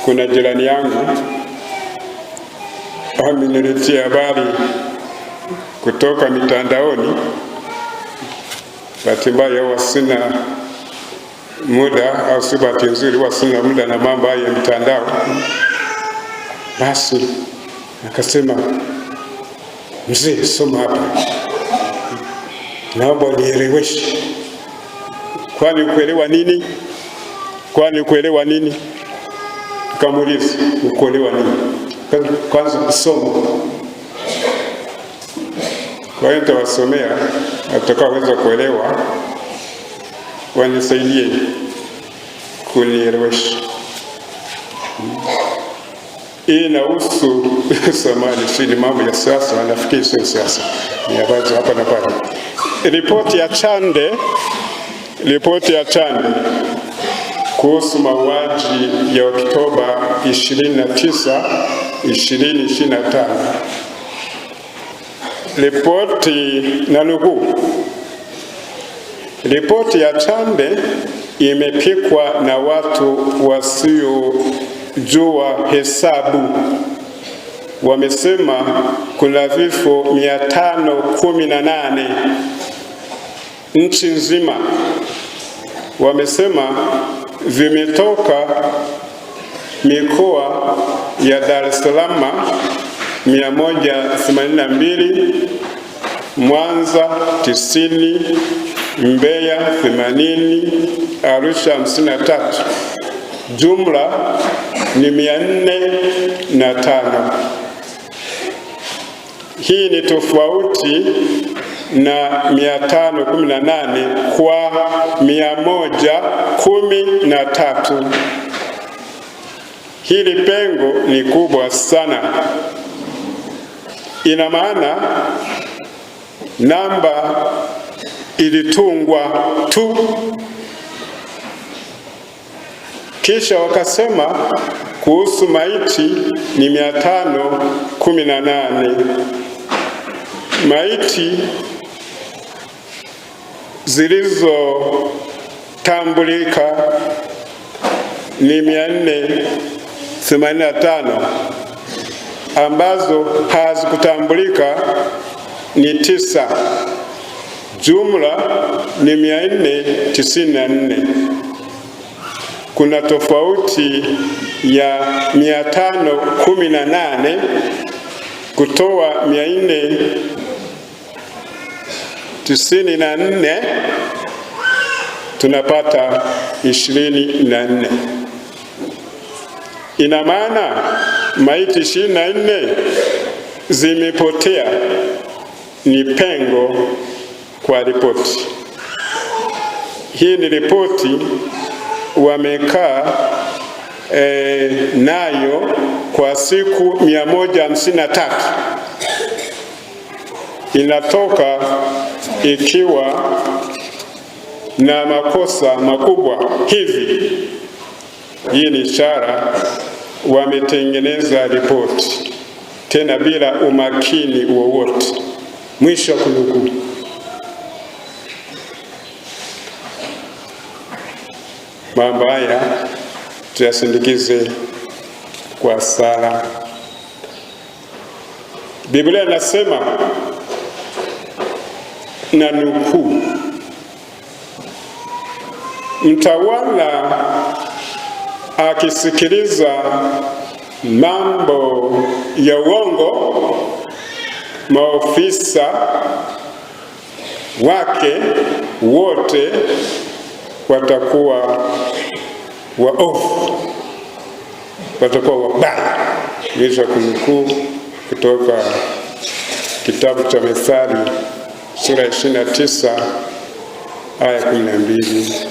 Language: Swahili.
Kuna jirani yangu ameniletea habari kutoka mitandaoni. Bahati mbaya huwa sina muda, au si bahati nzuri, huwa sina muda na mambo hayo ya mitandao. Basi akasema, mzee, soma hapa, naomba unieleweshe. Kwani ukuelewa nini? Kwani ukuelewa nini? Tukamuuliza, ukuelewa nini? Kwanza kusoma. Kwa hiyo nitawasomea, watakaoweza kuelewa wanisaidie kunielewesha. Hii inahusu samani, si ni mambo ya siasa, nafikiri sio siasa, ni habari hapa na pale. Ripoti ya Chande, ripoti ya Chande kuhusu mauaji ya Oktoba 29, 2025. Ripoti na nukuu, ripoti ya Chande imepikwa na watu wasiojua hesabu. Wamesema kuna vifo 518 nchi nzima. Wamesema vimetoka mikoa ya Dar es Salaam 182, Mwanza 90, Mbeya 80, Arusha 53. Jumla ni 405. Hii ni tofauti na 518 kwa 113. Hili pengo ni kubwa sana. Ina maana namba ilitungwa tu, kisha wakasema kuhusu maiti ni 518. Maiti zilizotambulika ni 485, ambazo hazikutambulika ni 9, jumla ni 494. Kuna tofauti ya 518 kutoa 494, tunapata 24. Ina maana maiti 24 zimepotea, ni pengo kwa ripoti hii. Ni ripoti wamekaa nayo kwa siku 153, inatoka ikiwa na makosa makubwa hivi. Hii ni ishara wametengeneza ripoti tena bila umakini wowote. Mwisho wa kunukuu. Mambo haya tuyasindikize kwa sala. Biblia inasema na nukuu, mtawala akisikiliza mambo ya uongo, maofisa wake wote watakuwa waovu, watakuwa wabaya. Mwisho wa kunukuu kutoka kitabu cha Methali sura ya 29 aya 12.